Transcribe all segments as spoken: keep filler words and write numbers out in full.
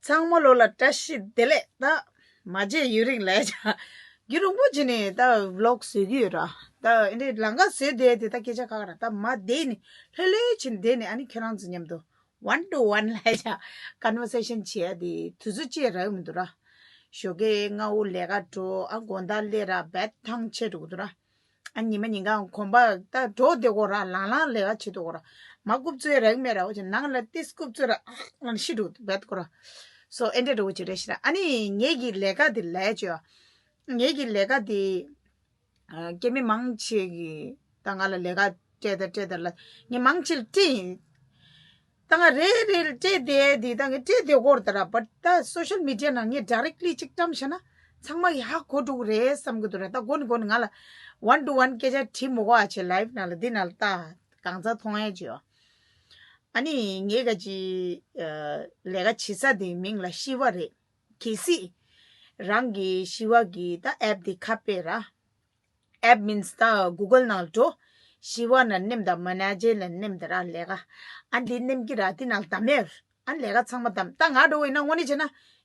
ཚང་མ་ལོ་ལ་བཀྲ་ཤིས་བདེ་ལེགས། ད་མ་བརྗེད་ཡུན་རིང་ལས་བྱ། རྒྱུན་རིང་པོ་བྱས་ནས་ད་ཝི་ལོག་བཟོ་གི་ཡོད་ར། ད་ཨེ་འདྲའི་ལམ་ཁ་བཟོས་བསྡད་དེ་ད་སྐད་ཆ་ཁག་ར། ད་མ་བསྡད་ནས་ལྷོད་ལྷོད་བྱས་ནས་བསྡད་ནས། ཨ་ནི་ཁྱེད་རང་ཚོ་མཉམ་དུ་ཝན་ཊུ་ཝན་ལས་བྱ་ཀོན་ཝར་སེ་ཤན་བྱེད་ཡ་དེ་དུས་ཚོད་ཅིག་རག་མི་འདུག་ར། ཞོགས་ཀས་སྔ་པོ་ལས་ཀ་འགྲོ། ཨ་དགོང་དག་སླེབས་ར་བད་ཐང་ཆད་འགྲོ་གི་འདུག་ར། ཨ་ཉི་མ་ཉིན་གང་གོམ་པ་ད་འགྲོ་བསྡད་ཀྱི་ཡོད་ར། ལང་ལང་ལས་ཀ་བྱེད་ཀྱི་ཡོད་ར། མ་རྐུབ་ཚོས་རག་མེད་ར། འོ་ཅེ་ནང་ལ་ཏིས་རྐུབ་ཚོས་ར། ཨ་ང་ཤི་འགྲོ་བསྡད་ཀྱི་ཡོད་ར། སོ་ཨེ་འདྲ་འགྲོ་གི་ཅིག་རེད་ཤག་ར། ཨ་ནི་ངེད་ཀྱི་ལས་ཀ་དེ་ལས་བྱོས། ངེད་ཀྱི་ལས་ཀ་དེ་ཨ་སྐྱེ་དམན་མང་ཆེ་གིས་ད་ང་ལ་ལས་ཀ་སྤྲད་ད་སྤྲད་ད་ལ། ངས་མང་ཆེ་ལ་སྤྲད་ཡིན། ད་ང་རེ་རེ་ལ་སྤྲད་བསྡད་དེ། ད་ངས་སྤྲད་བསྡད་ཀྱི་ཡོད་རེད་ད་ར། བཊ་ད་སོ་ཤལ་མི་ཌི་ཡ་ནང་ངས་ཌའི་རེག་ལི་ཅིག་བཀྲམ་བཞག་ན་ཚང་མ་གིས་ཧ་གོ་འགྲོ་གི་རེད་བསམ་གྱི་འདུག་ར། ད་མགོ་ནས་མགོ་ནས་ང་ལ་ཝན་ཊུ་ཝན་སྐད་ཆ་དྲིས་མི་དགོས་ཨ། ཆེ་ལའིབ་ནང་ལ་འདི་ནང་ལ་ད་གང་ཚ་མཐོང་ཡ་ཅིག་ཡོད། ཨ་ནི་ངས་ག་ཅིག་ལས་ཀ་བྱེད་ས་དེ་མིང་ལ་ཤི་བ་རེད། གལ་སྲིད་རང་གི་ཤི་བ་གི་ད་ཨེབ་དེ་ཁ་ཕྱེ་ར། ཨེབ་མིན་སི་ད་གུ་གལ་ནང་འགྲོ། ཤི་བ་ནང་མནན་དང་མ་ན་ཇེ་ལ་མནན་དང་ར། ལས་ཀ་ཨ་འདི་མནན་གྱི་ར། འདི་ནང་ལ་བདམས་ཡོད། ཨ་ལས་ཀ་ཚང་མ་བདམས། ད་ང་འདྲ་བོ་ཡིན་ན་དངོས་གནས་བྱས་ན་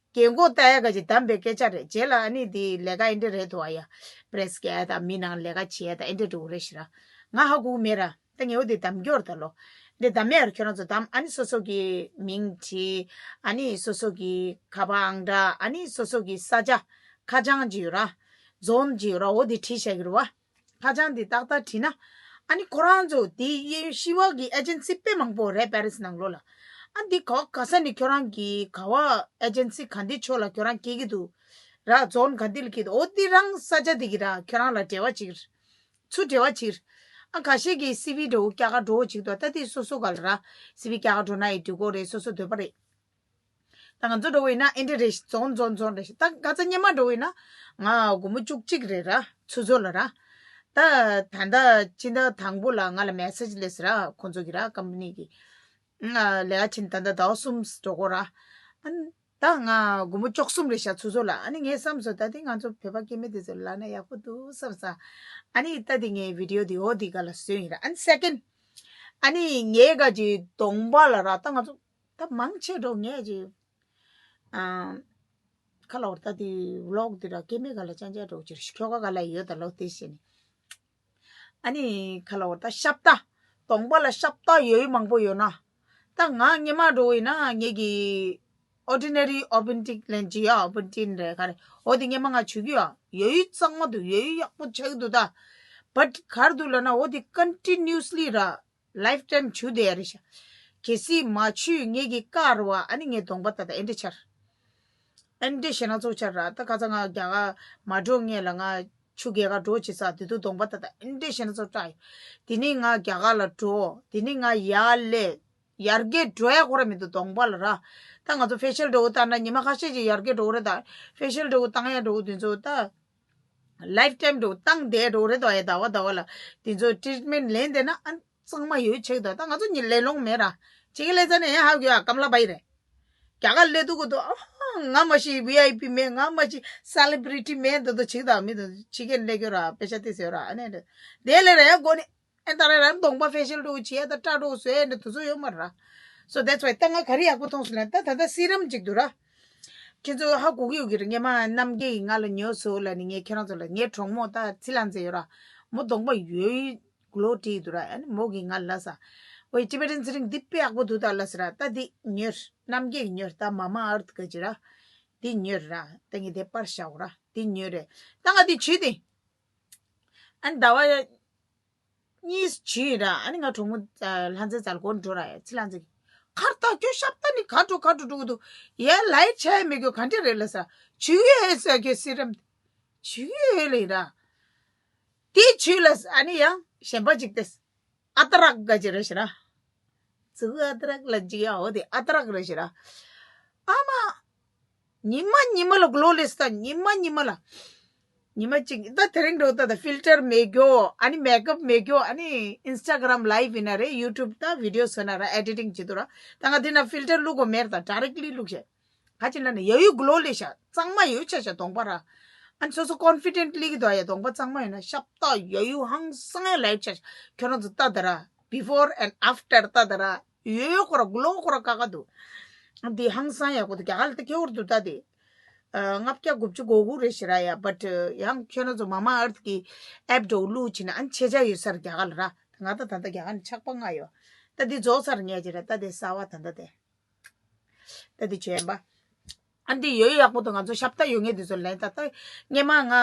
རྒན་གོག་ལྟ་ཡ་ག་ཅིག་བདམས་པའི་སྐད་ཆ་རེད། རྗེས་ལ་ཨ་ནི་འདི་ལས་ཀ་ཨེ་འདྲ་རེད་འདུག་ཨ་ཡ། པི་རེ་སི་རྒྱག་ཡ་དང་མི་ནང་ལས་ཀ་བྱེད་ཡ་དང་ཨེ་འདྲ་འདྲ་བོ་རེད་ཤག་ར། ང་ཧ་གོ་གི་མེད་ར། ད་ངས་འོ་དེ་བདམས་རྒྱུ་རེད་ད་ལོ། འདི་བདམས་ཡ་ར། ཁྱོད་རང་ཚོ་བདམས། ཨ་ནི་སོ་སོ་གི་མིང་བྲིས། ཨ་ནི་སོ་སོ་གི་ཁ་པར་ཨང་གྲངས། ཨ་ནི་སོ་སོ་གི་ས་ཆ་ཁ་བྱང་ཅིག་ཡོད་ར། ཛོན་ཅིག་ཡོད་ར། འོ་དེ་བྲིས་བཞག་གི་རེད་བ། ཁ་བྱང་དེ་ཏག་ཏག་བྲིས་ན། ཨ་ནི་ཁོ་རང་ཚོ་དེ་ཤི་བ་གི་ཨེ་ཇེན་སི་དཔེ་མང་པོ་རེད་པེ་རི་སི་ནང་ལོགས་ལ། ཨ་འདི་ག་ག་ས་ནས་ཁྱོད་རང་གི་ག་བ་ཨེ་ཇེན་སི་ག་འདི་ཕྱོགས་ལ་ཁྱོད་རང་སྐྱེལ་གྱི་འདུག་ར། ཛོན་ག་འདི་ལ་སྐྱེལ་འདུག་འོ་དེ་རང་ས་ཆ་དེ་གི་ར་ཁྱོད་རང་ལ་འབྲེལ་བ་བྱེད་ཀྱི་རེད། ཚུར་འབྲེལ་བ་བྱེད་ཀྱི་རེད། ཨ་ཁ་ཤས་ཀྱིས་སི་ཝི་འདྲ་བོ་རྒྱག་ག་འགྲོ་བྱེད་ཀྱི་འདུག་ད་དེ་སོ་སོ་ག་ལ་ར། སི་ཝི་རྒྱག་ག་འགྲོ་ན་ཡང་འགྲིག་གི་རེད། སོ་སོ་འདོད་པ་རེད། ད་ང་ཚོ་འདྲ་བོ་ཡིན་ན་ཨེ་འདྲ་རེད། ཛོན་ཛོན་ཛོན་རེད། ད་ཁ་ཚ་སྔོན་མ་འདྲ་བོ་ཡིན་ན་ང་སྒོར་མོ་བཅུ་གཅིག་རེད་ར། ཆུ་ཚོད་ལ་ར། ད་ད་ལྟ་སྤྱི་ཟླ་དང་པོ་ལ་ང་ལ་མེ་སེ་ཇི་སླེབས་ར། ཁོང་ཚོ་གི་ར། ཀམ་པ་ནི་གི། ང་ལས་ཀ་བྱེད་ད་ལྟ་ཟླ་བ་གསུམ་འགྲོ་གི་ར། ཨ་ནི་ད་ང་སྒོར་མོ་བཅུ་གསུམ་རེད་ཤག་ཆུ་ཚོད་ལ། ཨ་ནི་ངས་བསམ་སོང་། ད་དེ་ང་ཚོ་བོད་པ་སྐྱེ་དམན་དེ་ཚོ་ལབ་ན་ཡག་པོ་འདུག་བསམ་སོང་། ཨ་ནི་ད་དེ་ངའི་བི་ཌི་ཡོ་དེ་འོ་དེ་ག་ལ་བཟོས་ཡིན་ར། ཨ་ནི་སེ་ཀེན་ཌི། ཨ་ནི་ངའི་ག་ཅིག་གདོང་པ་ལ་ར། ད་ང་ཚོ་ད་མང་ཆེ་འགྲོ་ངས་ཅིག་ཨ་ཁ་ལ་བར་ད་དེ་ཝི་ལོག་དེ་ར་སྐྱེ་དམན་ག་ལ་ཅང་ཅང་འགྲོ་ཅིག་ཁྱོ་ག་ག་ལ་ཡོད་ད་ལོ་དེ་བྱས་ནས། ཨ་ནི་ཁ་ལ་བར་ད་ཤ་སྟག་གདོང་པ་ལ་ཤ་སྟག་ཡོད་ཡུལ་མང་པོ་ཡོད་ན། ད་ང་སྔོན་མ་འགྲོ་ཡིན་ན་ངེད་ཀྱི་ཨོར་ཌི་ནེ་རི་ཨོ་བན་ཊིན་ལན་ཅི་ཡ། ཨོ་བན་ཊིན་རེད་ག་རེ། འོ་དེ་སྔོན་མ་ང་བྱུག་གི་ཡོད། ཡོད་ཡུལ་གཙང་མ་འདུག་ཡོད་ཡུལ་ཡག་པོ་ཆགས་འདུག་ད། བཊ་ག་རེ་འདུག་ལབ་ན། འོ་དེ་ཀོན་ཊི་ནུ་ཨ་སི་ལི་ར། ལའིཕ་ཊའིམ་བྱུག་བསྡད་ཡ་རེད་ཤག་གལ་སྲིད་མ་བྱུག་ངེད་ཀྱི་ཀ་རུ་བ། ཨ་ནི་ངའི་གདོང་པ་ད་ད་ཨེ་འདྲ་ཆགས། ཨེ་འདྲ་ཞེ་ན་ཚོ་ཆགས་ར། ད་ཁ་ཚ་ང་རྒྱ་གར་མ་འགྲོ་སྔོན་ལ་ང་ཆུ་རྐྱལ་ག་འགྲོ་བྱེད་ས་དེ་དུས་གདོང་པ་ད་ད་ཨེ་འདྲ་ཞེ་ན་ཚོ་སྐྲག་ཡོད། དེ་ནས་ང་རྒྱ་གར་ལ་འགྲོ། དེ་ནས་ང་ཡར་སླེབས། ཡར་རྒྱས་འགྲོ་ཡ་ཁོ་ར་མི་འདུག་གདོང་པ་ལ་ར། ད་ང་ཚོ་ཕེ་ཤལ་འདྲ་བོ་བཏང་ན་ཉི་མ་ཁ་ཤས་ཅིག་ཡར་རྒྱས་འགྲོ་གི་རེད་ད། ཕེ་ཤལ་འདྲ་བོ་བཏང་ཡ་འདྲ་བོ་དེ་ཚོ་ད། ལའིཕ་ཊའིམ་འགྲོ་བཏང་བསྡད་འགྲོ་རེད་དོ། ཡ་ཟླ་བ་ཟླ་བ་ལ་དེ་ཚོ་ཊི་རིཊ་མེན་ཊི་ལེན་བསྡད་ན་ཨ་གཙང་མ་ཡོད་ཆགས་དོ། ད་ང་ཚོ་གཉིས་ལེན་ལོང་མེད་ར། ཅིག་ལས་ཙ་ནས་ཡང་ཧ་གོ་ཡ་ཀམ་ལ་པ་ཡི་རེད། རྒྱ་གར་སླེབས་དུས་གོ་དུ་ཨ་ང་མ་ཤི་ཝི་ཨའི་པི་མེད། ང་མ་ཤི་སེ་ལེ་བི་རི་ཊི་མེད་དོ་དོ་ཅིག་དང་མི་དོ་ཅིག་གན་སླེབས་ཀྱི་ར། པེ་ཤ་ཏི་ཟེར་ར། ཨ་ནེ་རེད་དེ་ལས་ར་ཡ་གོ་ནི་ཨེ་ད་ར་ར་གདོང་པ་ཕེ་ཤལ་འགྲོ་བྱེད་ཡ་ད་སྐྲ་འགྲོ་བཟོས་ཡ་འདྲ་དུས་ཚོད་ཡོད་མ་ར། So that's why ད་ང་ག་རེ་ཡག་པོ་མཐོང་སོང་ལབ་ན། ད་ད་ལྟ་སི་རམ་ཅིག་འདུག་ར། ཁྱེད་ཚོ་ཧ་གོ་གི་ཡོད་ཀྱི་རེད། སྔོན་མ་རྣམ་རྒྱལ་གྱིས་ང་ལ་ཉོས་སོང་ལབ་ནས། ངས་ཁྱེད་རང་ཚོ་ལ། ངའི་གྲོགས་མོ་ད་ཚི་ལང་ཙེ་ཡོད་ར། མོ་གདོང་པ་ཡོད་གློ་བྲིས་འདུག་ར། ཨ་ནི་མོ་གིས་ང་ལ་ལབ་ས། ཝེ་ཊི་བེ་ཊན་སི་རིམ་འདི་དཔེ་ཡག་པོ་འདུག་ད་ལབ་ས་ར། ད་འདི་ཉོས། རྣམ་རྒྱལ་གྱིས་ཉོས། ད་མ་མ་ཨར་ཐི་ག་ཅི་ར། འདི་ཉོས་ར། ད་ངས་དེ་པར་བཞག་གོ་ར། འདི་ཉོས་རེད། ད་ང་འདི་བྱུགས་ཏེ། ཨ་ནི་ཟླ་བ་གཉིས་བྱུགས་ར། ཨ་ནི་ང་གྲོགས་མོ་ལྷ་མཛེས་རྩ་ལ་སྒོ་འགྲོ་ར། ཡ་ཚི་ལྷ་མཛེས་ཀྱིས་ཁར་ད་ཁྱོད་ཤ་སྟག་ནི་ག་འགྲོ་ག་འགྲོ་འགྲོ་གི་འདུག་ཡ་ལའིཕ་ཆ་ཡ་མེད། ཁྱོད་ག་འདྲ་རེད་ལབ་ས། བྱུགས་ཡོད་ཟེར། ཁྱོད་སི་རམ་བྱུགས་ཡོད་ལབ་ཡིན་ར། དེ་བྱུགས་ལ་ཨ་ནི་ཡང་གཞན་པ་ཅིག་སྟེ། ཨ་ཏ་རག་ག་ཅི་རེད་ཤི་ར། ཙུ་གུ་ཨ་ཏ་རག་ལ་ཅི་ཡ། འོ་དེ་ཨ་ཏ་རག་རེད་ཤི་ར། ཨ་མ། ཉི་མ་ཉི་མ་ལ་གློ་ལེས་ད། ཉི་མ་ཉི་མ་ལ། ཉི་མ་གཅིག་ད་དེ་རིང་འགྲོ་ད། ད་ཕིལ་ཊར་མེད་རྒྱུ། ཨ་ནི་མེག་ཨབ་མེད་རྒྱུ། ཨ་ནི་ཨིན་སི་ཊ་གྷ་རམ་ལའིབ་ཡིན་ན་རེད། ཡུ་ཊུབ་ད་བི་ཌི་ཡོ་བཟོས་ན་ར། ཨེ་ཌི་ཊིང་བྱེད་དུས་ར། ད་ང་འདི་ན་ཕིལ་ཊར་བླུག་དགོས་མེད་ད། ཌའི་རེག་ལི་བླུག་བྱས། ག་ཅི་ལབ་ན་ཡ་ཡུ་གློ་ལེ་ཤ་གཙང་མ་ཡོད་ཆ་ཤ་གདོང་པ་ར། ཨ་ནི་སོ་སོ་ཀོན་ཕི་ཌེན་ཊི་ལི་གི་འདུག་ཡ། གདོང་པ་གཙང་མ་ཡོད་ན་ཤ་སྟག་ཡ་ཡུ་ཧང་སང་ཡ་ལེ་ཤ་ཤ། ཁྱོད་རང་ཚོ་ལྟ་ད་ར། བི་ཕོར་ཨེན་ཌི་ཨབ་ཊར་ལྟ་ད་ར། ཡ་ཡུ་ཁོ་ར་གློ་ཁོ་ར་ཀ་ཀ་འདུག་འདི་ཧང་སང་ཡག་པོ་འདུག་རྒྱ་གར་ལ་ད་ཁྱེར་འོར་འདུག་ད་དེ། ལྔ་བརྒྱ་དགུ་བཅུ་གོ་དགུ་རེད་ཤི་ར་ཡ། བཊ་ཡང་ཁྱོད་རང་ཚོ་མ་མ་ཨར་ཐི་གི་ཨེབ་འགྲོ་བླུག་ཕྱིན་ན་ཨ་ནི་ཆེ་ཆ་ཡོད་ས་རེད་རྒྱ་གར་ལ་ར། ང་ད་ད་ལྟ་རྒྱ་གར་ནས་ཆག་པ་ང་ཡོད། ད་འདི་རྫོགས་ཚར་ངས་ཅི་ར་ད་དེ་གསར་བ་ད་ལྟ་དེ། ད་འདི་བྱས་པ། ཨ་འདི་ཡོད་ཡག་པོ་འདུག་ང་ཚོ་ཤ་སྟག་ཡོད་ངེས་འདི་ཚོ་ལན་ད་ལྟ་སྔས་མ་ང་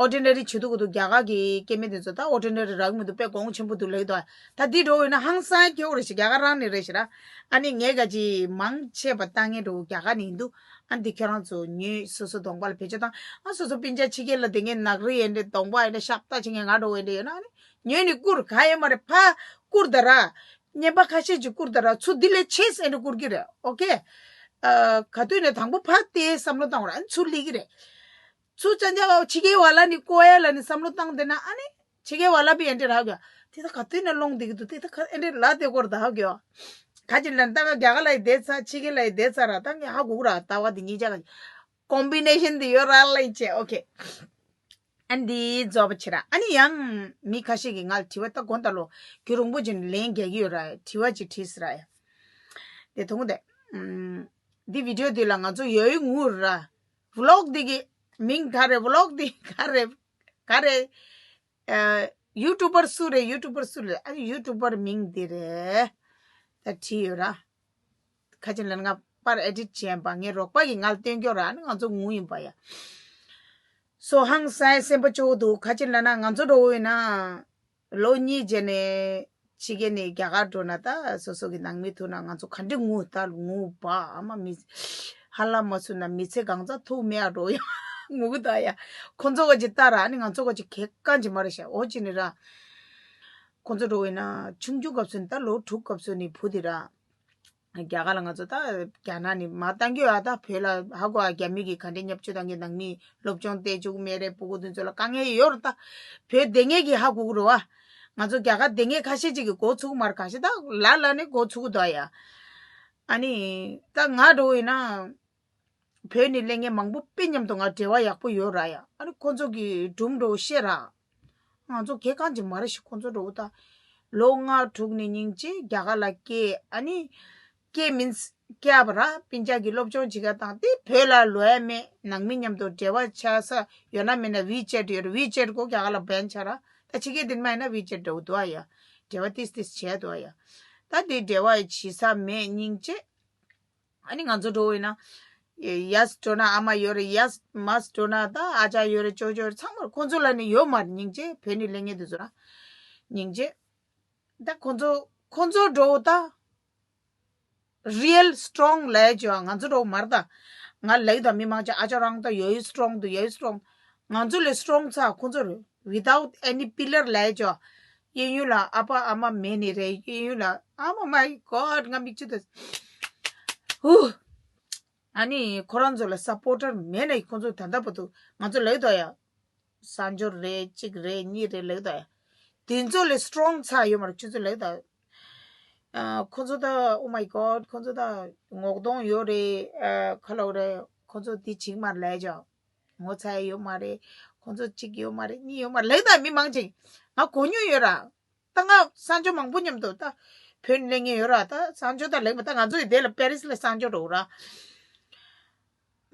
ཨོར་ཌི་ནེ་རི་བྱེད་དུ་གི་འདུག་རྒྱ་གར་གི་སྐྱེ་དམན་འདི་ཚོ་ད་ཨོར་ཌི་ནེ་རི་རག་མི་འདུག་དཔེ་གོང་ཆེན་པོ་འདུག་ལེགས་འདུག་ད་འདི་འགྲོ་འོས་ན་ཧང་སང་སྐྱོ་རེ་ཞིག་རྒྱ་གར་རང་ནས་རེ་ཞིག་ར། ཨ་ནི་ངས་ག་ཅི་མང་ཆེ་བ་ལྟ་ངན་འགྲོ་རྒྱ་གར་ནས་འདུག་ཨ་འདི་ཁྱོད་རང་ཚོ་ཉོས་སོ་སོ་གདོང་པ་ལ་བེད་སྤྱོད་བཏང་ཨ་སོ་སོ་སྤུན་ཆ་ཕྱི་རྒྱལ་ལ་དེ་ངས་ནག་རི་ཡན་འདྲེ་གདོང་པ་ཡན་འདྲེ་ཤ་སྟག་ཕྱི་ངས་ང་འགྲོ་འོས་འདྲེ་ཡོད་ན་ཨ་ནི་ཉོས་ནས་བསྐུར་ག་ཡོད་མ་རེད་ཕ་བསྐུར་ད་ར། རྔན་པ་ཁ་ཤས་ཅིག་བསྐུར་ད་ར་ཚུར་འདི་ལས་ཆེས་ཨེ་འདྲ་བསྐུར་གི་རེད། ཨོ་ཀེ། ཨ། ག་དུས་ནས་དང་པོ་ཕར་དེའི་བསམ་བློ་བཏང་བ་ར་ཨ་ནི་ཚུར་སླེབས་ཀྱི་རེད། ཚུར་ཅན་ཅག་ཕྱི་རྒྱལ་བ་ལ་ནི་བསྐུར་ཡ་ལ་ནི་བསམ་བློ་བཏང་བསྡད་ན་ཨ་ནི་ཕྱི་རྒྱལ་བ་ལ་བི་ཨེ་འདྲ་རག་གི་དེ་ད་ག་དུས་ནས་སློང་བསྡད་ཀྱི་འདུག་དེ་ད་ག་ཨེ་འདྲ་ལ་དེ་སྐོར་ད་ཧ་གི་ཁ་ཅིག་ལ་ད་ག་རྒྱ་གར་ལ་ཡི་བསྡད་ཚ་ཕྱི་རྒྱལ་ལ་ཡི་བསྡད་ཚ་ར་ད་ངས་ཧ་གོ་གི་ར་ལྟ་བ་དེ་གཉིས་ཆ་ག་ཀོམ་བི་ནེ་ཤན་དེ་ཡོད་ར་ལ་ཡི་བྱས་ཨོ་ཀེ། ཨ་འདི་རྫོགས་པ་ཕྱིར་ཨ་ནི་ཡང་མི་ཁ་ཤས་ཀྱིས་ང་ལ་དྲི་བ་ད་དགོང་དག་ལོ་རྒྱུན་རིང་པོ་ཅིག་ལན་རྒྱག་གི་ཡོད་ར་དྲི་བ་ཅིག་དྲིས་ཟེར་ར་ཡ། དེ་ཐུང་དེ། ཨམ། འདི་བི་ཌི་ཡོ་འདི་ལ་ང་ཚོ་ཡོད་ཡོད་ངུ་ར། ཝི་ལོག་འདི་གི་མིང་ག་རེ་ཝི་ལོག་འདི་ག་རེ་ག་རེ། ཨ། ཡུ་ཊུ་བར་སུ་རེད་ཡུ་ཊུ་བར་སུ་རེད་ཨ་ནི་ཡུ་ཊུ་བར་མིང་འདི་རེད། ད་བྲིས་ཡོད་ར། ཁ་ཅིག་ལ་ང་པར་ཨེ་ཌིཊ་བྱས་པ་ངའི་རོགས་པ་ཡིས་ང་ལ་སྟོན་སྐྱོར་ར་ནི་ང་ཚོ་ངུ་ཡིན་པ་ཡ། སོ་ཧང་སང་སེམས་པ་སྐྱོ་བོ་འདུག་ཁ་ཅིག་ལ་ན་ང་ཚོ་འགྲོ་བོ་ཡིན་ན་ལོ་གཉིས་རྗེས་ནས་ཕྱི་རྒྱལ་ནས་རྒྱ་གར་འགྲོ་ན་ད་སོ་སོ་གི་ནང་མི་ཐུག་ན་ང་ཚོ་ག་འདྲ་ངུ་ད་ངུ་བ་ཨ་མ་མི་ཧ་ལམ་མ་སུ་ན་མི་ཚེ་གང་ཚ་ཐུག་མེད་ཨ་འགྲོ་ཡ་ངུ་གི་ད་ཡ། ཁོ་ཚོ་ག་ཅིག་ལྟ་ར་ནི་ང་ཚོ་ག་ཅིག་གེ་གང་ཅིག་མ་རེད་ཤ་འོ་ཅི་ནི་ར། ཁོ་ཚོ་འགྲོ་བོ་ཡིན་ན་ཆུང་ཆུང་སྐབས་སུ་ནི་ད་ལོ་དྲུག་སྐབས་སུ་ནི་བུ་དེ་ར། རྒྱ་གར་ལ་ང་ཚོ་ད་རྒྱ་ནག་ནས་མར་བཏང་གི་ཡོད་ཨ་ད་བོད་ལ་ཧ་གོ་ཨ་རྒྱ་མི་གིས་ག་འདྲའི་བརྙས་བཅོས་བཏང་གི་ནང་མི་སློབ་སྦྱོང་སྟེར་བཅུག་མེད་རེད་སྤུ་གུ་དེ་ཚོ་ལ་དཀའ་ངལ་ཡོད་རེད་ད། བོད་བསྡད་མཁན་གྱིས་ཧ་གོ་གི་རེད་བ། ང་ཚོ་རྒྱ་གར་བསྡད་མཁན་ཁ་ཤས་ཅིག་གིས་མགོ་ཚུགས་མ་རེད་ག་ཤེད་ད་ལ་ལ་ནས་མགོ་ཚུགས་གི་འདུག་ཨ་ཡ། ཨ་ནི་ད་ང་འགྲོ་ཡིན་ན། བོད་ནས་སླེབས་མཁན་མང་པོ་དཔེ་མཉམ་དུ་ང་འབྲེལ་བ་ཡག་པོ་ཡོད་ར་ཡ། ཨ་ནི་ཁོ་ཚོ་གི་སྒྲུང་འགྲོ་བཤད་ར། ང་ཚོ་གལ་གང་ཅིག་མ་རེད་ཤི་ཁོ་ཚོ་འགྲོ་ད། ལོ་ལྔ་དྲུག་ནས་སྙིང་རྗེ་རྒྱ་གར་ལ་སྐྱེས་ཨ་ནི། སྐྱེས་མིན་སྐྱེས་པ་ར་སྤུན་ཀྱག་གི་སློབ་སྦྱོང་བྱེད་ག་དང་དེ་བོད་ལ་ལོས་མེད་ནང་མི་མཉམ་དུ་འབྲེལ་བ་ཆགས་ས་ཡོད་ན་མེད་ན་ཝི་ཅེཊ་ཡོད་རེད་ཝི་ཅེཊ་གོ་རྒྱ་གར་ལ་བན་ཆགས་ར་ད་ཕྱི་རྒྱལ་འདི་མ་ཡིན་ན་ཝི་ཅེཊ་འགྲོ་འདུག་ཨ་ཡ། འབྲེལ་བ་ཏིས་ཏིས་བྱས་འདུག་ཨ་ཡ། ད་དེ་འབྲེལ་བ་བྱེད་ས་མེད་སྙིང་རྗེ། ཨ་ནི་ང་ཚོ་འགྲོ་བས་ན། ཡས་འགྲོ་ན་ཨ་མ་ཡོད་རེད་ཡས་མས་འགྲོ་ན་ད་ཨ་ཅག་ཡོད་རེད་ཅོ་ཅོ་རེད་ཚང་མར་ཁོ་ཚོ་ལ་ནི་ཡོད་མ་རེད་སྙིང་རྗེ་བོད་ནས་སླེབས་མཁན་དེ་ཚོ་ར། སྙིང་རྗེ། ད་ཁོ་ཚོ་ཁོ་ཚོ་འགྲོ་ད། རི་ཡལ་སི་ཊོང་ལས་ཅོ་ང་ཚོ་འགྲོ་མར་ད། ང་ལེགས་ད་མི་མང་ཅག་ཨ་ཅག་རང་ད་ཡོད་ཡོད་སི་ཊོང་དུ་ཡོད་ཡོད་སི་ཊོང་། ང་ཚོ་ལས་སི་ཊོང་ཚ་ཁོ་ཚོ་རེད། Without any pillar ལས་ཅོ། གཡས་གཡོན་ལ་ཨ་ཕ་ཨ་མ་མེད་ནི་རེད་གཡས་གཡོན་ལ་ཨ་མ་མའི་གོཌ་ང་མིག་ཆུ་དེ། ཧུ། ཨ་ནི་ཁོ་རང་ཚོ་ལ་སཔོར་ཊར་མེད་ནས་ཁོ་ཚོ་ད་ལྟ་བར་དུ་ང་ཚོ་ལེགས་དོ་ཡ། གསར་འབྱོར་རེད་གཅིག་རེད་གཉིས་རེད་ལེགས་དོ་ཡ། དེ་ཚོ་ལས་སི་ཊོང་ཚ་ཡོད་མ་རེད་ཁྱོད་ཚོ་ལེགས་དོ། ཨ་ཁོ་ཚོ་ད་oh my god ཁོ་ཚོ་ད་ངོ་གདོང་ཡོད་རེད་ཨ་ཁ་ལོ་རེད་ཁོ་ཚོ་དེ་བྱིང་མ་ལས་ཅོ། ངོ་ཚ་ཡ་ཡོད་མ་རེད། ཁོང་ཚོ་གཅིག་ཡོད་མ་རེད་གཉིས་ཡོད་མ་རེད་ལེགས་དང་མི་མང་ཅིག་ང་གོ་མྱོང་ཡོད་ར། ད་ང་གསར་འབྱོར་མང་པོ་མཉམ་དུ་ད་བོད་ནས་སླེབས་མཁན་ཡོད་ར་ད་གསར་འབྱོར་ད་ལེགས་མ་ད་ང་ཚོ་ཡི་དེ་ལ་པེ་རི་སི་ལ་གསར་འབྱོར་འགྲོ་ར།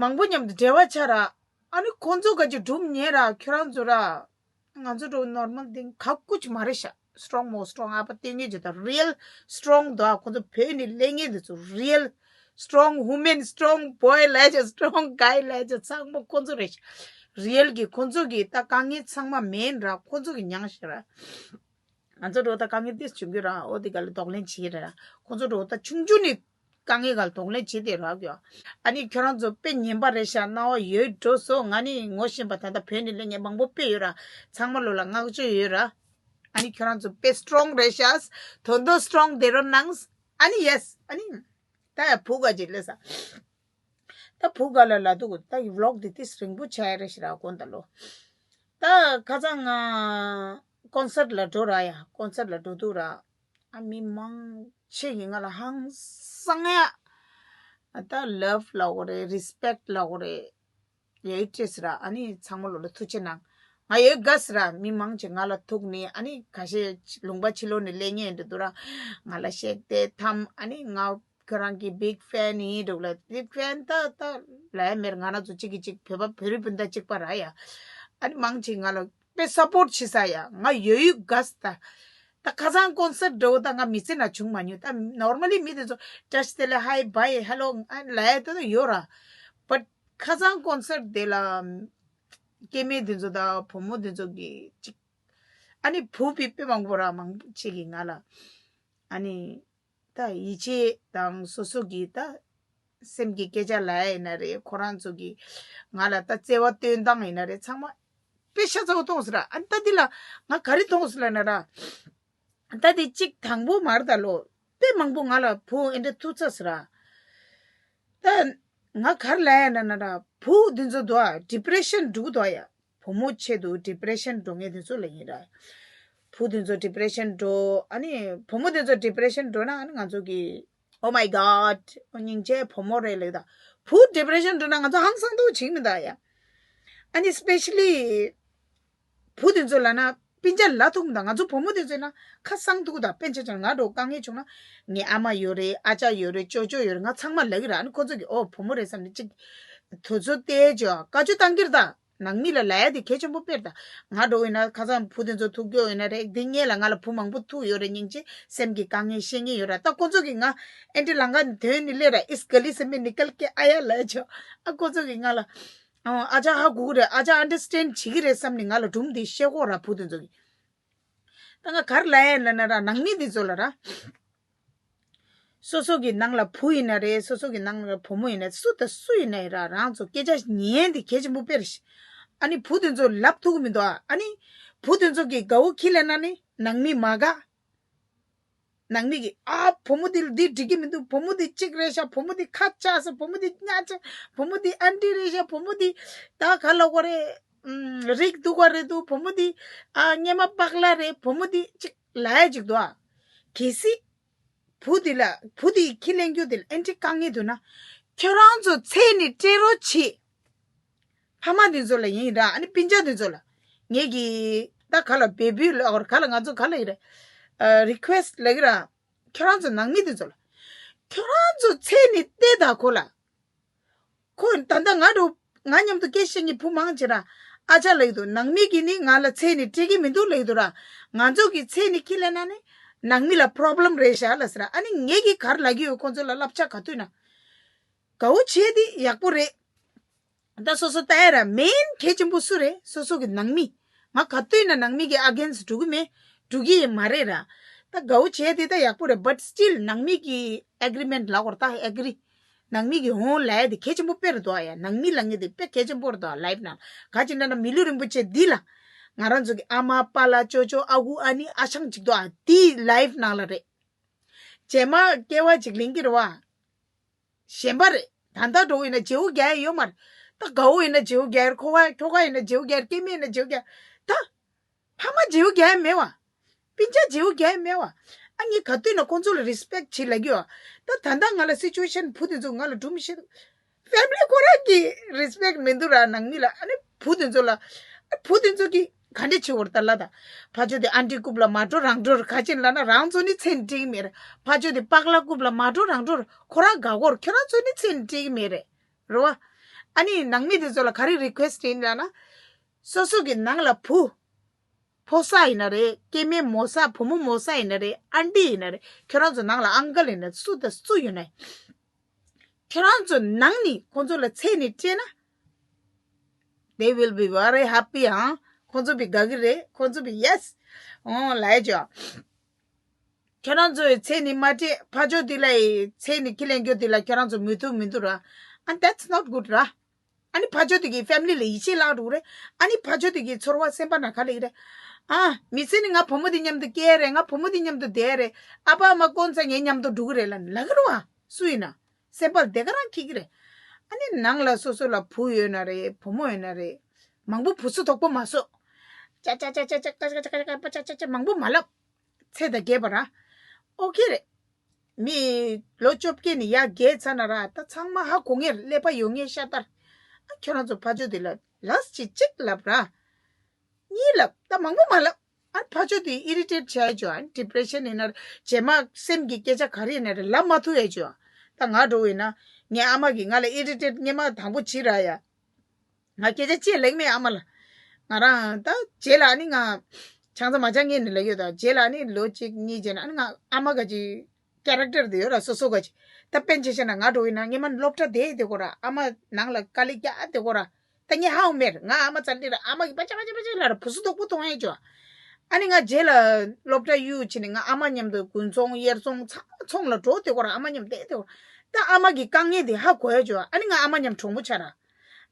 མང་པོ་མཉམ་དུ་འབྲེལ་བ་ཆགས་ར། ཨ་ནི་ཁོང་ཚོ་ག་ཅིག་སྒྲུབ་ཉེ་ར་ཁྱོད་རང་ཚོ་ར། ང་ཚོ་འགྲོ་ནོར་མལ་དེ་ཁ་ཀུ་ཅིག་མ་རེད་ཤག་སི་ཊོང་མོ་སི་ཊོང་ཨ་ཕ་ལྟས་ངན་ཅིག་དང་རི་ཡལ་སི་ཊོང་དོ་ཨ་ཁོ་ཚོ་བོད་ནས་སླེབས་མཁན་དེ་ཚོ་རི་ཡལ་སི་ཊོང་ཝུ་མེན་སི་ཊོང་བོའི་ལས་ཅིག་སི་ཊོང་གྷའི་ལས་ཅིག་ཚང་མ་ཁོ་ཚོ་རེད་ཤག་རི་ཡལ་གི་ཁོ་ཚོ་གི་ད་དཀའ་ངལ་ཚང་མ་མེན་ར་ཁོ་ཚོ་གི་མྱངས་ཤག་ར། ང་ཚོ་འགྲོ་ད་དཀའ་ངལ་ཏིས་བྱུང་གི་ར་ཨོ་དེ་ག་ལ་གདོང་ལེན་བྱེད་ཀྱི་རེད་ར་ཁོ་ཚོ་འགྲོ་ད་ཆུང་ཆུང་ནས། དཀའ་ངལ་ག་ལ་གདོང་ལེན་བྱེད་དེ་རག་ཡོད། ཨ་ནི་ཁྱོད་རང་ཚོ་དཔེ་ངན་པ་རེད་ཤག་སྣང་བ་ཡོད་འགྲོ་སོང་ང་ནི་ངོ་ཤེས་པ་ད་ལྟ་བོད་ནས་སླེབས་མཁན་མང་པོ་དཔེ་ཡོད་ར་ཚང་མ་ལོ་ལ་བསྔགས་བརྗོད་ཡོད་ར། ཨ་ནི་ཁྱོད་རང་ཚོ་དཔེ་སི་ཊོང་རེད་ཤག་དོན་དུ་སི་ཊོང་དེ་རོ་ནང་ཨ་ནི་ཡེ་སི་ཨ་ནི་ད་ཡ་བུ་ག་ཅིག་སླེབས་ས། ད་བུ་ག་ལ་ལ་འདུག་ད་ཡི་ཝི་ལོག་འདི་ཏིས་རིང་པོ་ཆགས་ཡ་རེད་ཤག་ར་དགོངས་དག་ལོ། ད་ཁ་སང་ང་ཀོན་སར་ལ་འགྲོ་ར་ཡ་ཀོན་སར་ལ་འགྲོ་འདུག་ར། ཨ་མི་མང་ཆེ་གིས་ང་ལ་ཧང་སང་ཡ། ད་ལབ་ལབ་དགོས་རེད་རི་སི་པེག་ལབ་དགོས་རེད། ཡ་ཡི་ཏིས་ར་ཨ་ནི་ཚང་མ་ལོ་ལ་ཐུགས་རྗེ་གནང་། ང་ཡོད་དགའ་སི་ར་མི་མང་ཆེ་ང་ལ་ཐུག་ནི་ཨ་ནི་ཁ་ཤས་ལུང་པ་ཕྱི་ལོགས་ནས་སླེབས་མཁན་འདྲ་འདུག་ར། ང་ལ་གཤེགས་ཏེ་ཐམ་ཨ་ནི་ང་ ཁྱོད་རང་གི་big fan ཡིན་འདུག་ལ། big fan ད་ད་ལས་མེར་ང་རང་ཚོ་གཅིག་གིས་གཅིག་བོད་པ་བོད་རིགས་སྤུན་ཟླ་གཅིག་པ་ར་ཡ། ཨ་ནི་མང་ཆེ་ང་ལ་དཔེ་support བྱེད་ས་ཡ། ང་ཡོད་ཡོད་དགའ་ས་ད། ད་ཁ་སང་concert འགྲོ་ད་ང་མི་ཚེ་ན་བྱུང་མ་མྱོང་། ད་normally མི་དེ་ཚོ་བཀྲ་ཤིས་བདེ་ལེགས་hi bye hello ལ་ཡ་ད་ད་ཡོད་ར། but ཁ་སང་concert དེ་ལ་སྐྱེ་དམན་དེ་ཚོ་ད་བུ་མོ་དེ་ཚོ་གི་གཅིག་ཨ་ནི་བུ་བི་དཔེ་མང་པོ་ར་མང་པོ་ཅིག་གིས་ང་ལ་ཨ་ནི་ད་ཡིད་ཆེས་དང་སོ་སོ་གི་ད་སེམས་ཀྱི་སྐད་ཆ་ལབ་ཡ་ཡིན་ན་རེད། ཁོ་རང་ཚོ་གི་ང་ལ་ད་བརྩེ་བ་སྟོན་སྟངས་ཡིན་ན་རེད། ཚང་མ་དཔེ་ཤ་ཚ་བོ་མཐོང་སོང་ར། ཨ་ནི་ད་འདི་ལ་ང་ག་རེ་མཐོང་སོང་ལབ་ན་ར། ད་དེ་གཅིག་དང་པོ་མར་ད་ལོ་དཔེ་མང་པོ་ང་ལ་བུ་ཨེ་འདྲ་ཐུག་ཚར་སོང་ར། ད་ང་ག་རེ་ལབ་ཡ་ན་ན་ར། བུ་འདི་ཚོ་འདུག་ཨ་depression འགྲོ་གི་འདུག་ཨ་ཡ། བུ་མོ་ཆེད་དུ་depression འགྲོ་མཁན་དེ་ཚོ་ལ་ཡིན་ར། བུ་དེ་ཚོ་depression འགྲོ། ཨ་ནི་བུ་མོ་དེ་ཚོ་depression འགྲོ་ན་ཨ་ནི་ང་ཚོ་གི་oh my god སྙིང་རྗེ་བུ་མོ་རེད་ལབ་ད། བུ་depression འགྲོ་ན་ང་ཚོ་ཧང་སང་འདུག་བྱེད་མི་འདུག་ཡ། ཨ་ནི་specially བུ་དེ་ཚོ་ལབ་ན་སྤུན་ཀྱག་ལབ་ཐུབ་མི་འདུག་ང་ཚོ་བུ་མོ་དེ་ཚོ་ན་ཁ་སང་ཐུག་ད། དཔེ་ཆ་བྱས་ན་ང་འདྲ་བོ་དཀའ་ངལ་བྱུང་ན་ངའི་ཨ་མ་ཡོད་རེད། ཨ་ཅག་ཡོད་རེད། ཅོ་ཅོ་ཡོད་རེད། ང་ཚང་མ་ལབ་ཀྱི་ར། ཨ་ནི་ཁོ་ཚོ་གི་ཨོ་བུ་མོ་རེད་བསམ་ནས་གཅིག་དུས་ཚོད་བལྟས་བྱས་བཀའ་བཀྱོན་བཏང་གི་རེད་ད། ནང་མི་ལ་ལབ་ཡ་དེ་གལ་ཆེན་པོ་དཔེར་ད། ང་འདྲ་བོ་ཡིན་ན་ཁ་སང་བུ་དེ་ཚོ་ཐུག་རྒྱུ་ཡིན་ན་རེད། དེ་སྔོན་ལ་ང་ལ་བུ་མང་པོ་ཐུག་ཡོད་རེད། སྙིང་རྗེ་སེམས་ཀྱི་དཀའ་ངལ་བཤད་མཁན་ཡོད་ར། ད་ཁོ་ཚོ་གིས་ང་ཨེ་འདྲ་ལང་ཀ་ནས་ཐོན་ནས་སླེབས་ར། ཨིས་ག་ལི་སེ་མེ་ནི་ཀལ་ཀེ་ཨ་ཡ་ལབ་བྱས། ཨ་ཁོ་ཚོ་གིས་ང་ལ་ཨ་ཅག་ཧ་གོ་གི་རེད། ཨ་ཅག་understand བྱེད་ཀྱི་རེད་བསམ་ནས་ང་ལ་སྒྲུང་དེ་བཤད་ཀྱི་ཡོད་ར། བུ་དེ་ཚོ་གིས། ད་ང་ག་རེ་ལབ་ཡ་ན་ན་ར། ནང་མི་དེ་ཚོ་ལ་ར། སོ་སོ་གི་ནང་ལ་བུ་ཡིན་ན་རེད། སོ་སོ་གི་ནང་ལ་བུ་མོ་ཡིན་ན་རེད། སུ་དང་སུ་ཡིན་ན་ཡིན་ར། རང་ཚོ་སྐད་ཆ་ཉན་དེ་གལ་ཆེན་པོ་དཔེར་ཤི། ཨ་ནི་བུ་དེ་ཚོ་ལབ་ཐུབ་ཀྱི་མི་འདུག་ཨ། ཨ་ནི་བུ་དེ་ཚོ་གི་དགའ་བོ་ཁྱི་ལབ་ན་ནི་ནང་མི་མ་དགའ། ནང་མི་གི་ཨ་བུ་མོ་དེ་འདི་འགྲིག་གི་མི་འདུག་བུ་མོ་དེ་གཅིག་རེད་ཤག་བུ་མོ་དེ་ཁ་ཆག་སོང་། བུ་མོ་དེ་གཉའ་ཆག་བུ་མོ་དེ་ཨན་ཊི་རེད་ཤག་བུ་མོ་དེ་ད་ག་ལབ་དགོས་རེད། ཨམ། རིགས་སྡུག་པ་རེད་འདུག་བུ་མོ་དེ་ཨ་སྔོན་མ་པགས་ལ་རེད། བུ་མོ་དེ་གཅིག་ལབ་ཡ་གཅིག་འདུག་ཨ། གལ་སྲིད་བུ་དེ་ལ་བུ་དེ་ཁྱི་ལེན་རྒྱུ་དེ་ལ་ཨེ་འདྲ་དཀའ་ངལ་འདུག་ན། ཁྱོད་རང་ཚོ་ཚེ་ནས་སྤྲད་རོགས་བྱེད། ཕ་མ་དེ་ཚོ་ལ་ཡིན་ར། ཨ་ནི་སྤུན་ཀྱག་དེ་ཚོ་ལ་ངེད་ཀྱི་ད་ག་ལ་འབོད་འབུལ་ལ་ཨོར་ག་ལ་ང་ཚོ་ག་ལ་ཡིན་ར། ཨ་རི་ཀུ་ཨེ་སི་ལབ་ཀྱི་ར། ཁྱོད་རང་ཚོ་ནང་མི་དེ་ཚོ་ལ། ཁྱོད་རང་ཚོ་ཚེ་ནས་སྤྲད་ད་ཁོ་ལ། ཁོ་ད་ལྟ་ང་འདྲ་ང་མཉམ་དུ་སྐད་བཤད་མཁན་བུ་མང་ཆེ་ར། ཨ་ཅག་ལབ་ཀྱི་འདུག་ནང་མི་གིས་ནི་ང་ལ་ཚེ་ནས་སྤྲད་ཀྱི་མི་འདུག་ལབ་ཀྱི་འདུག་ར། ང་ཚོ་གི་ཚེ་ནས་ཁྱི་ལེན་ན་ནི་ནང་མི་ལ་པོ་རོབ་ལེམ་རེད་ཤག་ལབ་ཟེར་ར། ཨ་ནི་ངེད་ཀྱིས་ག་རེ་ལབ་ཀྱི་ཡོད། ཁོང་ཚོ་ལ་བསླབ་བྱ་ག་དུས་ན། དགའ་བོ་བྱས་དེ་ཡག་པོ་རེད། ད་སོ་སོ་ལྟ་ཡ་ར། མེན་གལ་ཆེན་པོ་སུ་རེད། སོ་སོ་གི་ནང་མི། ང་ག་དུས་ན་ནང་མི་གི་ཨ་གེན་སི་འགྲོ་གི་མེད། འགྲོ་གི་ཡང་མ་རེད་ར། ད་དགའ་བོ་བྱས་དེ་ད་ཡག་པོ་རེད། བཊ་སི་ཊིལ་ནང་མི་གི་ཨེ་གི་རི་མེན་ཊི་ལབ་དགོས་རེད། ད་ཨེ་གི་རི། ནང་མི་གི་འོང་ལབ་ཡ་དེ་གལ་ཆེན་པོ་དཔེ་རེད་འདུག་ཨ་ཡ། ནང་མི་ལབ་མཁན་དེ་དཔེ་གལ་ཆེན་པོ་རེད་འདུག་ཨ། ལའིཕ་ནང་ག་ཅི་འདྲ་ན་མི་ལུས་རིན་པོ་ཆེ་འདི་ལ་ང་རང་ཚོ་གི་ཨ་མ་པཱ་ལགས་ཅོ་ཅོ་ཨ་ཁུ་ཨ་ནེ་ཨ་ཞང་ཅིག་འདུག་ཨ། དེའི་ལའིཕ་ནང་ལ་རེད། རྗེས་མ་སྐྱེ་བ་ཅིག་ལེན་གྱི་རེད་བ། གཞན་པ་རེད། ད་ལྟ་འགྲོ་ཡིན་ན་བརྗེ་པོ་རྒྱག་ཡ་ཡོད་མ་རེད། ད་དགའ་བོ་ཡིན་ན་བརྗེ་པོ་རྒྱག་ཡ་རེད། ཁོ་ཁ་ཁྱོ་ག་ཡིན་ན་བརྗེ་པོ་རྒྱག་ཡ་རེད། སྐྱེ་དམན་ཡིན་ན་བརྗེ་པོ་རྒྱག་ཡ་རེད། ད་ཕ་མ་བརྗེ་པོ་རྒྱག་ཡ་མེད་བ། སྤུན་ཀྱག་བརྗེ་པོ་རྒྱག་ཡ་མེད་བ། ཨ་ངས་ག་དུས་ན་ཁོང་ཚོ་ལ་རི་སི་པེག་བྱེད་ལབ་ཀྱི་ཡོད། ད་ད་ལྟ་ང་ལ་སི་ཅུ་ཨེ་ཤན་བུ་དེ་ཚོ་ང་ལ་སྒྲུང་མི་ཤེས་འདུག་ཕེ་མི་ལི་ཁོ་རང་གི་རི་སི་པེག་མི་འདུག་ར། ནང་མི་ལ། ཨ་ནི་བུ་དེ་ཚོ་ལ། ཨ་བུ་དེ་ཚོ་གི་ག་འདྲ་བྱེད་འོར་ད་ལ་ད། ཕ་ཇོ་དེ་ཨན་ཊི་རྐུབ་ལ་མ་འགྲོ་རང་འགྲོ་ར། ག་ཅི་ལབ་ན་རང་ཚོ་ནི་ཚེ་ནས་སྤྲད་ཀྱི་མེད་ར། ཕ་ཇོ་དེ་པགས་ལ་རྐུབ་ལ་མ་འགྲོ་རང་འགྲོ་ར། ཁོ་རང་དགའ་གོ་ར། ཁྱོད་རང་ཚོ་ནི་ཚེ་ནས་སྤྲད་ཀྱི་མེད་རེད། རེད་བ། ཨ་ནི་ནང་མི་དེ་ཚོ་ལ་ག་རེ་རི་ཀུ་ཨེ་སི་ཊི་ཡིན་ལབ་ན། སོ་སོ་གི་ནང་ལ་བུ། ཕོ་གསར་ཡིན་ན་རེད། སྐྱེ་དམན་མོ་གསར། བུ་མོ་མོ་གསར་ཡིན་ན་རེད། ཨན་ཊི་ཡིན་ན་རེད། ཁྱོད་རང་ཚོ་ནང་ལ་ཨང་ཀལ་ཡིན་ན་སུ་དང་སུ་ཡིན་ན། ཁྱོད་རང་ཚོ་ནང་ནས་ཁོང་ཚོ་ལ་ཚེ་ནས་སྤྲད་ན། They will be very happy ཨང་། ཁོང་ཚོ་བི་དགའ་གི་རེད། ཁོང་ཚོ་བི་ཡེ་སི་ཨོ་ལབ་ཡ་ཅོ། ཁྱོད་རང་ཚོ་ཡི་ཚེ་ནས་མ་སྤྲད། ཕ་ཇོ་དེ་ལ་ཡི་ཚེ་ནས་ཁྱི་ལེན་རྒྱུ་དེ་ལ་ཁྱོད་རང་ཚོ་མོས་མཐུན་མི་འདུག་ར། And that's not good ར། ཨ་ནི་ཕ་ཇོ་དེ་གི་ཕེ་མི་ལི་ལ་ཡིད་ཆེས་བརླག་འགྲོ་གི་རེད། ཨ་ནི་ཕ་ཇོ་དེ་གི་ཚོར་བ་སེམས་པ་ན་ག་ལ་ཡི་རེད། ཨ་མི་ཚེ་ནི་ང་བུ་མོ་དེ་མཉམ་དུ་སྐྱེ་རེད། ང་བུ་མོ་དེ་མཉམ་དུ་བསྡད་རེད། ཨ་ཕ་ཨ་མ་དཀོན་ས་ངའི་མཉམ་དུ་འགྲོ་གི་རེད་ལབ་ལབ་གི་རེད་བ། སུ་ཡིན་ན། སེམས་པ་ལ་དེ་ག་རང་འཁྱེར་གི་རེད། ཨ་ནི་ནང་ལ་སོ་སོ་ལ་བུ་ཡོད་ན་རེད། བུ་མོ་ཡོད་ན་རེད། མང་པོ་བུ་སུ་དོག་པོ་མ་བཟོ། ཅ་ཅ་ཅ་ཅ་ཅ་ཅ་ཅ་ཅ་ཅ་ཅ་ཅ་ཅ་ཅ་ཅ་མང་པོ་མ་ལབ། ཚེ་ད་རྒས་པ་ར། ཨོ་ཁེ་རེད། མི་ལོ་བཅོ་བརྒྱད་ནས་ཡར་རྒས་ཚར་ན་ར། ད་ཚང་མ་ཧ་གོ་ངེས་རེད། ཀླད་པ་ཡོད་ངེས་ཤ་སྟག་རེད། ཨ་ཁྱོད་རང་ཚོ་ཕ་ཇོ་དེ་ལ་ལགས་ཅིག་གཅིག་ལབ་ར། གཉིས་ལབ། ད་མང་པོ་མ་ལབ། ཨ་ཕ་ཇོ་དེ་ཨི་རི་ཊེཊ་བྱས་ཡོད། ཨ་ཌི་པི་རེ་ཤན་ཡིན་ན་རེད། རྗེས་མ་སེམས་ཀྱི་སྐད་ཆ་ག་རེ་ཡིན་ན་རེད། ལབ་མ་ཐུབ་ཡ་ཅོ། ད་ང་འགྲོ་བས་ན་ངའི་ཨ་མ་གིས་ང་ལ་ཨི་རི་ཊེཊ་སྔས་མ་དང་པོ་བྱེད་ར་ཡ། ང་སྐད་ཆ་ཅིག་ལེགས་མེད་ཨ་མ་ལ། ང་རང་ད་རྗེས་ལ་ཨ་ནི་ང་ཆང་ས་མ་ཆང་ངེས་ནས་ལ་ཡོད་ད། རྗེས་ལ་ཨ་ནི་ལོ་གཅིག་གཉིས་རྗེས་ན་ཨ་ནི་ང་ཨ་མ་ག་ཅིག་ཀེ་རེག་ཊར་དེ་ཡོད་ར་སོ་སོ་ག་ཅིག་ད་དཔེ་ཆ་བཤད་ན་ང་འགྲོ་བས་ན་སྔས་མ་སློབ་གྲྭ་དེ་དེ་གོ་ར་ཨ་མ་ནང་ལ་དཀའ་ལས་རྒྱག་དེ་གོ་ར། ད་ངས་ཧ་གོ་མེད། ང་ཨ་མ་ཚ་འདི་ར་ཨ་མ་གི་པ་ཅག་པ་ཅག་པ་ཅག་ལ་ར་བུ་སུ་དོག་པོ་གཏོང་ཡས་ཅོ། ཨ་ནི་ང་རྗེས་ལ་སློབ་གྲྭ་གཡུག་ཕྱིན་ནས་ང་ཨ་མ་མཉམ་དུ་དགུན་ཚོང་དབྱར་ཚོང་ཚང་མ་ཚོང་ལ་འགྲོ་དེ་གོ་ར་ཨ་མ་མཉམ་དེ་དེ་གོ། ད་ཨ་མ་གི་དཀའ་ངལ་དེ་ཧ་གོ་ཡས་ཅོ། ཨ་ནི་ང་ཨ་མ་མཉམ་གྲོང་པོ་ཆ་ར།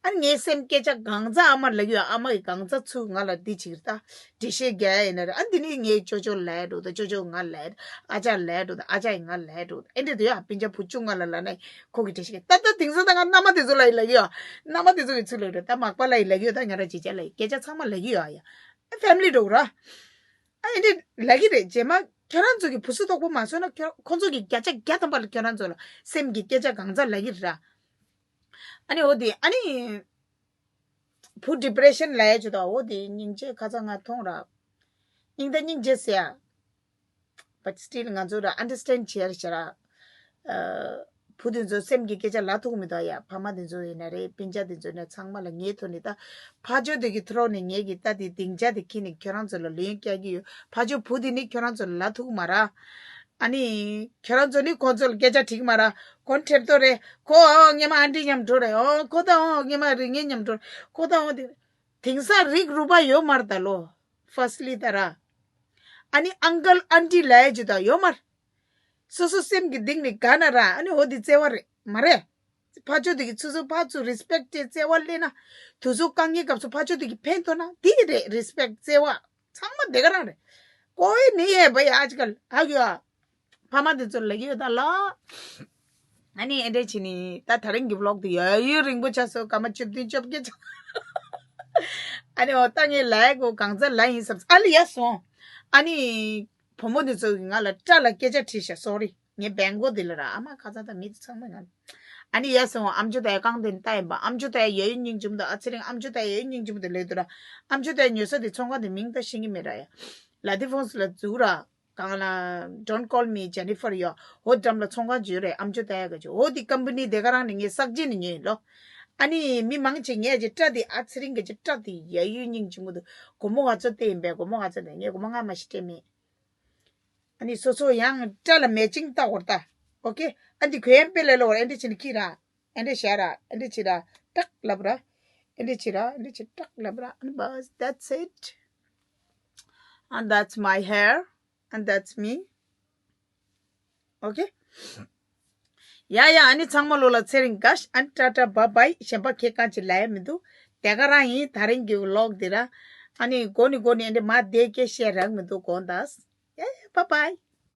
ཨ་ནི་ངའི་སེམས་སྐད་ཆ་གང་ཚ་ཨ་མ་ལ་གཡུག་ཨ་མ་གི་གང་ཚ་ཚུ་ང་ལ་འདི་ཅིག་ད་འགྲེལ་བཤད་རྒྱག་ཡས་ཡིན་ན་ར། ཨ་འདི་ནི་ངའི་ཅོ་ཅོ་ལ་འགྲོ་ད་ཅོ་ཅོ་ང་ལ་ཨ་ཅག་ལ་འགྲོ་ད་ཨ་ཅག་ཡི་ང་ལ་འགྲོ་ད་ཨེ་འདྲ་དུ་ཡ་སྤུན་ཀྱག་བུ་ཆུང་ང་ལ་ལ་ནས། ཁོ་གི་བྲེལ་ཞིག་ད་ལྟ་དེང་སང་ད་ང་མནའ་མ་དེ་ཚོ་ལ་ཡི་ལ་གི་ཡོད། མནའ་མ་དེ་ཚོ་གི་ཚུལ་ལ་རེད་ད་མག་པ་ལ་ཡི་ལ་གི་ཡོད། ད་ང་ར་ཅི་བྱ་ལ་ཡི་སྐད་ཆ་ཚང་མ་ལ་གི་ཡོད་ཨ་ཡ། ཕེ་མི་ལི་འགྲོ་ར། ཨ་ཡིན་དེ་ལ་གི་རེད། རྗེས་མ་ཁྱོད་རང་ཚོ་གི་བུ་སུ་དོག་པོ་མ་བཟོས་ན་ཁྱོད་ཁོང་ཚོ་གི་བརྒྱ་ཆ་བརྒྱ་ཐམ་པ་ལ་ཁྱོད་རང་ཚོ་ལ་སེམས་ཀྱི་སྐད་ཆ་གང་ཚ་ལ་གི་ར། ཨ་ནི་འོ་དེ་ཨ་ནི་བུ་ཌི་པི་རེ་ཤན་ལ་ཡ་ཅུ་ད་འོ་དེ་སྙིང་རྗེ་ཁ་ཚ་ང་མཐོང་ར། སྙིང་ད་སྙིང་རྗེ་ཟེར་ཡ། But still ང་ཚོ་ར་ཨན་ཌར་སི་ཊེན་ཌ་བྱེད་ཡ་རེད་ཤག་ར། བུ་དེ་ཚོ་སེམས་ཀྱི་སྐད་ཆ་ལ་ཐུག་མི་འདུག་ཡ། ཕ་མ་དེ་ཚོ་ཡིན་ན་རེད། སྤུན་ཀྱག་དེ་ཚོ་ཡིན་ན་ཚང་མ་ལ་ངའི་ཐོག་ནས་ད་ཕ་ཇོ་དེ་གི་ཐོག་ནས་ངེད་ཀྱི་ད་དེ་སྡིངས་ཆ་དེ་ཁྱེར་ནས་ཁྱོད་རང་ཚོ་ལ་ལན་རྒྱག་གི་ཡོད། ཕ་ཇོ་བུ་དེ་ནི་ཁྱོད་རང་ཚོ་ལ་ལ་ཐུག་མ་ར། ཨ་ནི་ཁྱོད་རང་ཚོ་ནི་ཁོང་ཚོ་ལ་སྐད་ཆ་དྲིས་མ་ར། ཁོ་ཁྲེབ་ཏོ་རེད། ཁོ་ཨོ་སྔས་མ་ཨན་ཊི་མཉམ་འགྲོ་རེད། ཨོ་ཁོ་ད་ཨོ་སྔས་མ་རིག་ངན་མཉམ་འགྲོ་རེད། ཁོ་ད་ཨོ་དེ་དེང་སང་རིགས་རུས་པ་ཡོད་མ་རེད་ད་ལོ། ཕར་སི་ལི་ད་ར། ཨ་ནི་ཨང་ཀལ་ཨན་ཊི་ལ་ཡ་ཅུ་ད་ཡོད་མ་རེད། སོ་སོ་སེམས་ཀྱི་གཏིང་ནས་དགའ་ན་ར་ཨ་ནི་འོ་དེ་བརྩེ་བ་རེད་མ་རེད། ཕ་ཇོ་དེ་གི་ཚུ་ཚོ་ཕར་ཚུར་རི་སི་པེག་ཊི་བྱས་བརྩེ་བ་སླེབས་ན། དུ་ཚོ་དཀའ་ངལ་སྐབས་སུ་ཕ་ཇོ་དེ་གི་ཕན་ཐོགས་ན་དེ་རེད། རི་སི་པེག་ཊི་བརྩེ་བ་ཚང་མ་དེ་ག་རང་རེད། ཀོའི་ནི་ཡས་བ་ཡ་ཨ་ཅི་ཀལ་ཧ་གི་ཡ། ཕ་མ་དེ་ཚོ་ལ་གི་ཡོད་ད་ལ། ཨ་ནི་ཨེ་འདྲས་བྱས་ནི་ད་ད་རིང་གི་བི་ལོག་དེ་ཡ་ཡུན་རིང་པོ་ཆགས་སོང་། སྐར་མ་བཅུ་བདུན་བཅོ་བརྒྱད་ཆགས། ཨ་ནི་འོ་ད་ངས་ལ་ཡ་གོ་གང་ཚ་ལ་ཡིན་བསམ་ཨ་ལི་ཡ་སོང་། ཨ་ནི། བུ་མོ་འདི་ཚོ་གིས་ང་ལ་སྐྲ་ལ་སྐད་ཆ་དྲིས་ཤག་སོ་རི། ངའི་བེང་གོ་འདི་ལ་ར་ཨ་མ་ཁ་ཚ་དང་མི་ཚོ་ཚང་མ་ང་། ཨ་ནི་ཡ་སོང་ཨམ་ཅོག་ད་ཡ་རྐང་དེ་ནི་ལྟ་ཡིན་པ། ཨམ་ཅོག་ད་ཡ་ཡ་ཡུན་སྙིང་རྗེ་མོ་འདུག་ཨ་ཚེ་རིང་ཨམ་ཅོག་ད་ཡ་ཡ་ཡུན་སྙིང་རྗེ་མོ་འདུག་ལབ་འདུག་ར། ཨམ་ཅོག་ད་ཡ་ཉོ་ས་དེ་ཚོང་ཁང་དེ་མིང་ད་ཤེས་ཀྱི་མེད་ར་ཡ། ལ་དི་ཕོན་སི་ལ་འཛུགས་ར། གང་ལ། Don't call me Jennifer ཡོ། ཧོ་འགྲམ་ལ་ཚོང་ཁང་ཅིག་ཡོད་རེད། ཨམ་ཅོག་ད་ཡ་ག་ཅིག་འོ་དེ་ཀམ་པ་ནི་དེ་ག་རང་ནས་ངས་གསར་བརྗེ་ནས་ཉོས་ཡིན་ལོ། ཨ་ནི་མི་མང་ཆེ་ངས་ཀྱི་སྐྲ་དེ་ཨ་ཚེ་རིང་གི་ཀྱི་སྐྲ་དེ་ཡ་ཡུན་སྙིང་རྗེ་མོ་འདུག་སྒོར་མོ་ལྔ་བཅུ་སྟེར་ཡིན་པས་སྒོར་མོ་ལྔ་བཅུ་དེ་ངས་སྒོར་མོ་ལྔ་མ་ཞིག་སྤྲད་མེད། ཨ་ནི་སོ་སོ་ཡང་སྐྲ་ལ་མེ་ཅིང་བཏགས་བར་ལྟ། ཨོ་ཀེ། ཨ་འདི་གོས་ཡང་དཔེ་ལས་ལོ་བར་ཨེ་འདྲ་བྱས་ནས་ཁྱི་ར། ཨེ་འདྲ་བྱས་ར། ཨེ་འདྲ་བྱས་ར། ཏག་ལབ་ར། ཨེ་འདྲ་བྱས་ར། ཨེ་འདྲ་བྱས་ཏག་ལབ་ར། ཨ་ནི་བས། That's it. And that's my hair. And that's me. Okay. ཡ་ཡ། ཨ་ནི་ཚང་མ་ལོ་ལ་ཚེ་རིང་དགའ། ཨ་ནི་ཊ་ཊ་བྷའི་བྷའི། གཞན་པ་ཁྱེད་གང་ཅི་ལ་ཡ་མི་འདུག་དེ་ག་རང་ཡིན། ད་རིང་གི་བི་ལོག་འདི་ར། ཨ་ནི་གོ་ནི་གོ་ནི་ཨེ་འདྲ་མ་བསྡད་སྐད་བཤད་རག་མི་འདུག་དགོངས་དག་ཡ་ཡ། བྷའི་བྷའི།